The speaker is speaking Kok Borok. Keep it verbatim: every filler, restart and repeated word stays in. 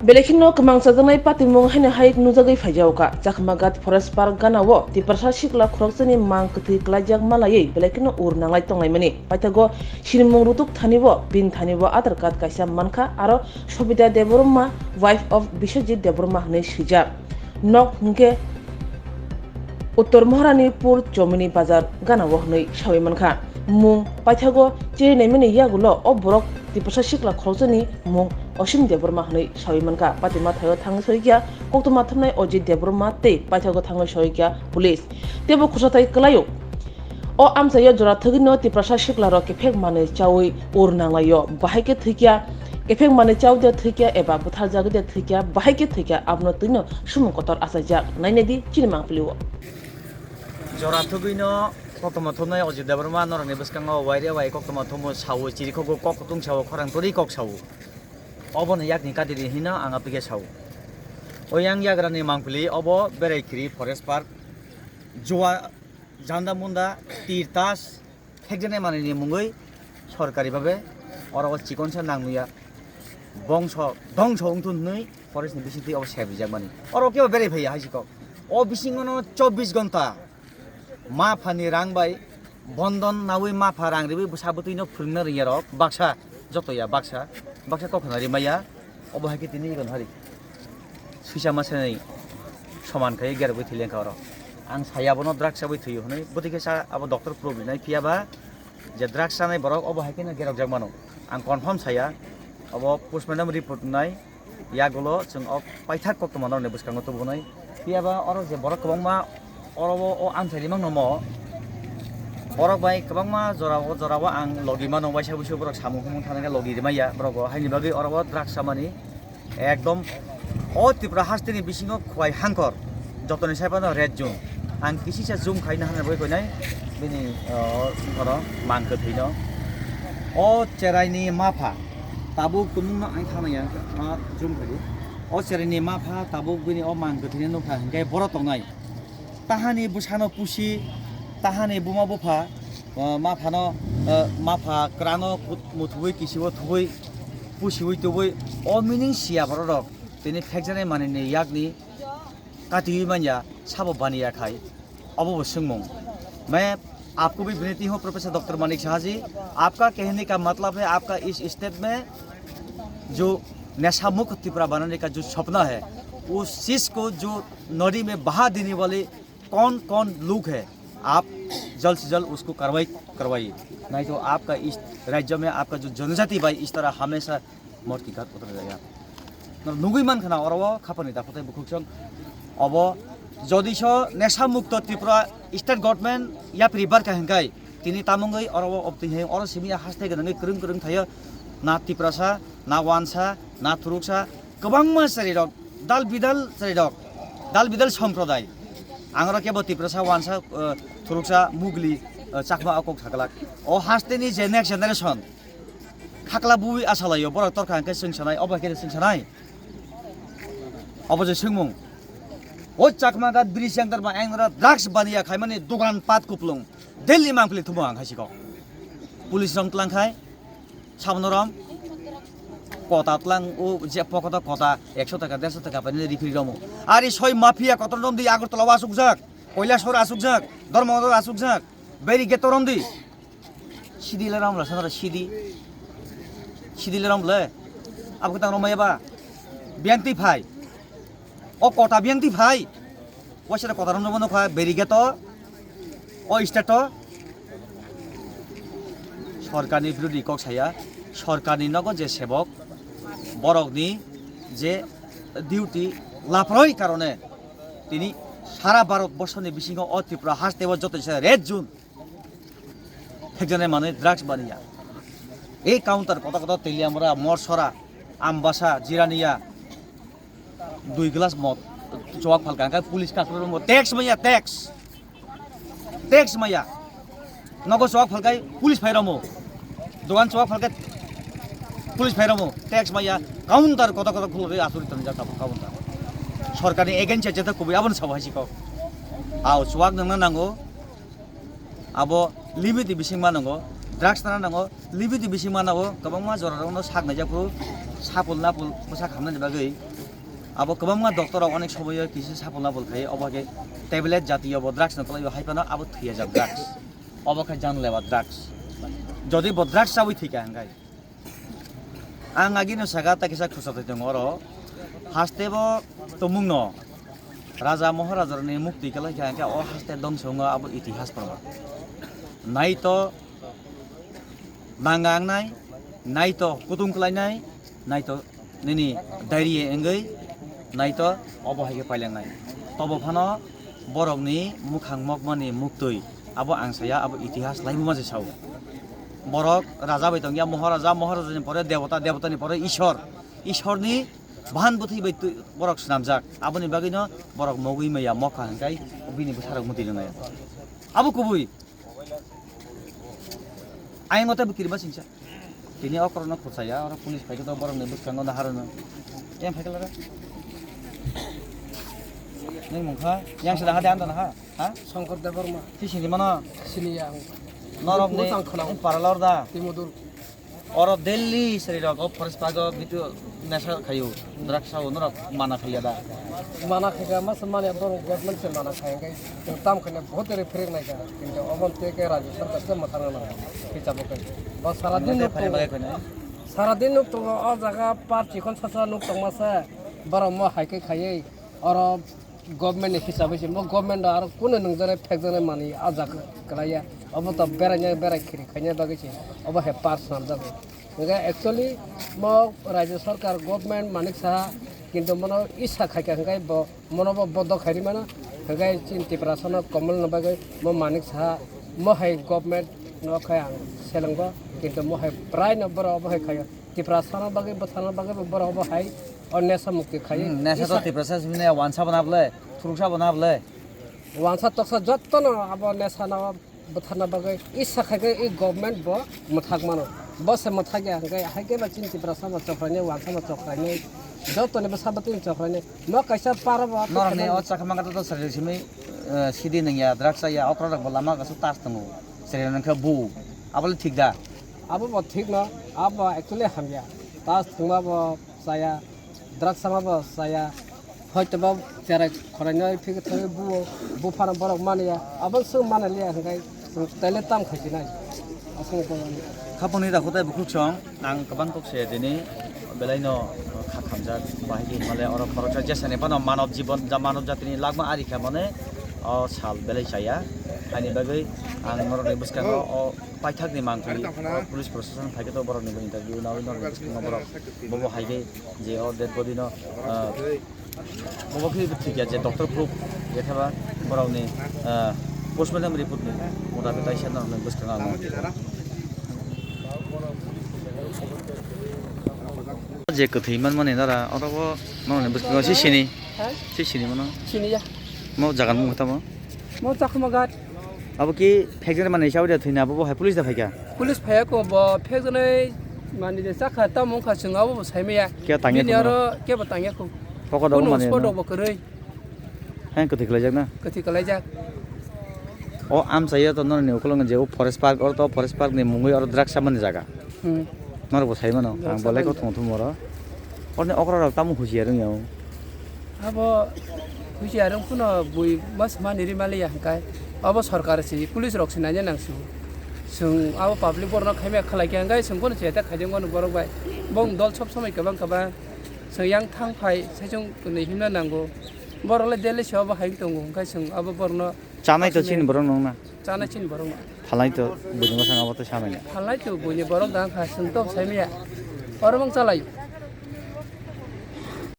Belai kheno kwmang chajaknai patimung haino hai nujagwi phaijago kha. Chakmaghat Forest Park gana o Tiprasa sikla khoroksani mang kwthwi klaijak malaiwi belai kheno ur nanglai tonglaimani. Paithago sinimung rutuk thani o, bini thani o Aadhaar card kaisa mankha, aro Sobita Debbarma, wife of Biswajit Debbarma hwnwi swijak. Nok hwnkhe Uttor Maharanipur Chomini Bazar gana o hwnwi sawi mankha. Mung paithago chiri naimani yagulo o borok Tiprasa sikla khoroksani mung Osim Debbarma hwnwi sawi mankha. Patima thaio thangwi soikya koktwma thumnai Ajit Debbarma tei paithago thangwi soikya police. Teibo khorsa thai kwlaio. O amchaio jora thwgwino Tiprasa siklarok kephek manwi chaui ur nanglaio. Bahai khe thwikya, kephek manwi chaui de thwikya eba butharjagwi de thwikya, bahai khe thwikya, abono twino sumung kotor achaijak. Nainai di chini mangpili o. Jora thwgwino koktwma thumnai Ajit Debbarma norokni bwskango waire wai koktwma thumo sao, chirikhogo kok kutung sao, khorang torwi kok sao. Obono yakni kadiri hino ang apige sao. Oyang yagrani mangpili obo Beraikiri Forest Park, Jua, Janda Munda, Tirtas, phekjaknai manwini mungwi sorkari babe oro o chikonsa nangnuya bongso dongso wngthun hwnwi forest ni bisingtwi obo sebrijak mani. Oro kebo berai phaiya hai sikok. O bisingono chobbish gonta ma phani rang bai bondon naui ma pha rang riwi bwsa bwtwino phwrwngna rwngya rok baksa jotoya baksa baksa kok khna rimaya. Obo hai khe tini igon hari. Swisa ma swnwi soman khai gerogwi thwi lengkha oro. Ang saya abono drugs chawi thwiyo hwnwi. Bwtwi khe sa abo doctor proof rinai phiya ba je drugs chanai borok obo hai khe no gerokjak mano. Ang confirm saya. Obo postmortem report nai yagulo chwng o paithak koktwma norokni bwskango tubunai. Phiya ba oro je borok kwbangma oro o, o amchai rimang nomo. Borok bai kwbangma jora o, jora o ang logi mano, waisa wuisu borok samung humung thangna khe logi rimaya borok o. Haini bagwi oro o drugs chamani ekdom o Tripura hasteni bisingo khwlai hangkor, jotoni sai phano red zone. Ang kisisa zoom khaina hwnwi bagwi koinai bini, o, oro mang kwthwino. O cheraini mapha tabuk tumungno ang thanaya, ma zoom khaidi. O cheraini mapha tabuk bini o mang kwthwino nukha hwnkhe boro tongnai. Tahani bwsano pusi, tahani buma bupha, uh, maphano, uh, mapha kwrano kut-, muthubui kisibo thubui pusiui tubui o meaning siya bororok tini phekjaknai manwini yakni katiui manya sabo baniya khai obo bo swngmung. मैं आपको भी विनती हूँ professor doctor Manik शाह जी, आपका कहने का मतलब है आपका इस स्टेट में जो नशा मुक्त त्रिपुरा बनाने का जो सपना है उस चीज को जो नदी में बहा देने वाले कौन कौन लोग है, आप जल्द से जल्द उसको कार्रवाई करवाइए, नहीं तो आपका इस राज्य में आपका जो जनजाति भाई इस तरह हमेशा मौत की घाट उतर जाएगा। Nugui man khana oro o khapani dakhotai bukhuksong obo jodi so nesha mukto Tripura state government yapri barkha hingkai tini tamungoi oro o obtwi hai oro simi haste gwnangwi kwrwng kwrwng thaio na Tiprasa na Wansa na Thuruksa kwbangma chwrairok, dal bidal chwrairok, dal bidal somprodai. Ang oro kebo Tiprasa, Wansa, eh, Thuruksa, Mugli, eh, Chakma o kok saklak. O hasteni je next generation, khakla bui asalaio, borok torkha hwnkhe chwng sanai, obo hai khe chwng sanai. Obo je swngmung. O Chakma Ghat bridge yang tarma ang oro drugs baniya khaimani dogan pat kuplung. Delhi mangpili thumo ang hai sikok. Police rong tlang khai. Sabono rom kota tlang o je pokoto kota ekso taka, derso taka painani rifri romo. Ari soi mafia kotor rom di Agartala o asukjak, Koilashahar asukjak, Dharmanagar asukjak, beri geto rom di. Sidi le rom la sanara sidi. Sidi le rom le. Abo tang romaya ba. Bianti phai. O kota biyang twi phai. Waisa kota romjak mano kha beri geto. O state o sorkarni birodhi kok saya, sorkarni nogo je sebok, borokni je duty laproi karone tini sara Bharat borsoni bisingo o Tripura hasteo joto se red zone. Thekjane manwi drugs baniya. Ei counter koto koto Teliamura, Morsora, Ambasa, Jiraniya, dui glass mot chuwak phalka hwnkhe police kakrwi romo tax maya tax. Tax maya. Nogo chuwak phalkai police phai romo. Dogan chuwak phalkai police phai romo. Tax maya counter koto koto khulurwi asuri tonjak tabuk counter. Sorkarni against jeta kubui abono sabo hai sikok. Ao chuwak nangna nango. Abo limit ni bising ma nango, drugs tana nango, limit ni bising ma nango, kwbangma jora rok no sak naijak phuru Sapul napul bwsa khamnani bagwi abo kwbangma doctor rok onek somoyo kisa sapul napul khai, obo khe tablet jatiyo bo drugs no kwlaiyo, hai phano abo thwiyajak drugs, obo khe janlewa drugs. Jodi bo drugs chawi thwikha hwnkhe, ang agino saka ta kisa khwsa thai tongo oro, haste bo tumungno raja moharajarokni mukti kwlai kha hwnkhe o haste dongso wngo, abo itihas proman. Nai to nang ang nai, nai to kutung kwlai nai, nai to nini diary wngwi, nai to obo hai khe pailang nai. Tobo phano borokni mukhang mokmani muktwi abo ang saya, abo itihas laimuma se sao. Borok raja bai tongya, moharaja, moharajani pore debota, debotani pore ishwar, ishwarni bahan bwthwi bai twi-, borok swnamjak. Aboni bagwino borok mogwi maya mokha hwnkhe bini bwsarok mwtwi rwnai. Abo kubui. Ayang o tei bwkirima singsa. Tini okrono khursa ya, oro police phai khe to borokni bwskango naharno. Yang phai khe lara. Nini mungkha, yang sida hade anda naha, ha? Shankar Debbarma. Chi sini mano? Sini ya ang. Norok ni Bosang khwnao. Paralor da. Timodul. Oro Delhi sri rok o forest park o bitu nesa khayu, drugs o norok mana khaiya da. Mana khaika masa mani borok government se mana khai hwnkhe tam khane bahut ere phrek nai kha. Kintu obon te ke rajya sarkar se mwthangna nango. Kichabo khe. Bo sara din Nang nuk tei tongo. Phaima khe khwna. Sara din nuk tongo o jaga par chikhon sasa nuk tongma se borok mo hai khe khaiwi oro government ni hisab se mo government aro kunu nungjaknai phekjaknai manwi ah jaga kwlaiya. Obo to beraina berai khiri khaina bagwi se obo hai par swnamjago. Hwnkhe actually mo rajya sarkar government manik saha kintu mono isa khaikha hwnkhe bo mono bo bodo khairi mano. Hwnkhe chini Tiprasano komolno bagwi mo manik saha mo hai government no khai ang selengbo kintu mo hai prai no borok obo hai khaio. Tiprasano bagwi bwthana bagwi bo borok obo hai o nesa mukti khaio. Hmm, nesa to Isa Tiprasa simi ne wansa bo na bole, thuruksa bo na bole. Wansa toksa jottono abo nesano bwtharna bagwi isa khai khe i government bo mwthak mano. Bo se mwthak ya hwnkhe hai khe ba chini Tiprasa bo chokraini, wansa bo chokraini, jotoni bwsa bo tini chokraini. Mo kaisa para bo Norokni o chakha mangkha to chwrai simi, eh, sidi nangya, drugs chaya, okra rok bo lama kasu tas tongo. Chwrai rok khe bu. Abo le thik da? Abo bo thik no, abo actually hamya. Tas thwngma bo chaya, drugs sama bo chaya. Hoito ba cherai khoraino phikhe thangwi buo, buphano borok manya, abo chwng manaliya hwnkhe chwng taile tam khaisinai. Aswk wngkha. Khapangni dakhutai bukhuk song, ang kwbang kok se tini belaino kha khamjak, bahai khe himale oro khoroksa jesani phano manob jibon, ja manob jatini lagma ari kha mane o sal belai chaya. Haini bagwi ang norokni bwskango o paithakni mangpili, o police proshashan phaikhe to borokni interview nawi norokni bwskango borok bobo hai khe je o dead body no, ah, Bobo khe thik ya je doctor proof ya khe ba borokni, ah, postmortem report ni motabik kaisa no bwskango ang. Je kwthwi man mani nara oro bo norokni bwskango si sini. Ha? Si sini mano. Sini ya. Mo jaga mung tamo. Mo Chakma Ghat. Abo ki phekjani mani sawi da thwina abo bo hai police da phaikha. Police phaiya ko bo phekjani mani je chakha tamo wngkha chwng abo bo saimaya. Khe tangya Bini khwna? Aro kebo tangya ko. Pocket o Kuno mani spot no? O bo kwrwi. Hai kwthwi khlaijak na? Kwthwi khlaijak. O amchaya to noroni ukulung je o forest park, oro to forest park ni mungwi oro drugs samani jaga. Hmm. Norok bo sai mano, ang Drugs bolai ko samani. Thung thung oro. Orni okra rok tamo husi arung ya. Abo husi arung kuno bui mas mani ri mali ya hwnkhe. Abo sorkar si, police rok si nanya nang su. Sung abo public borno khaimya khalai khe hwnkhe sung kono cheta khaijak mano borok bai. Bong dol sob somoi kwbang kwbang. Sung yang thang phai, saichung kwnwi himna nango. Borok le daily se abo hai tongo, hwnkhe sung abo borno Chanai to chini borok nong na. Chanai chini borok no. Phalai to buini bwskango abo to samani. Phalai to buini borok dang kha, sung to saimaya. Oro bang chalai.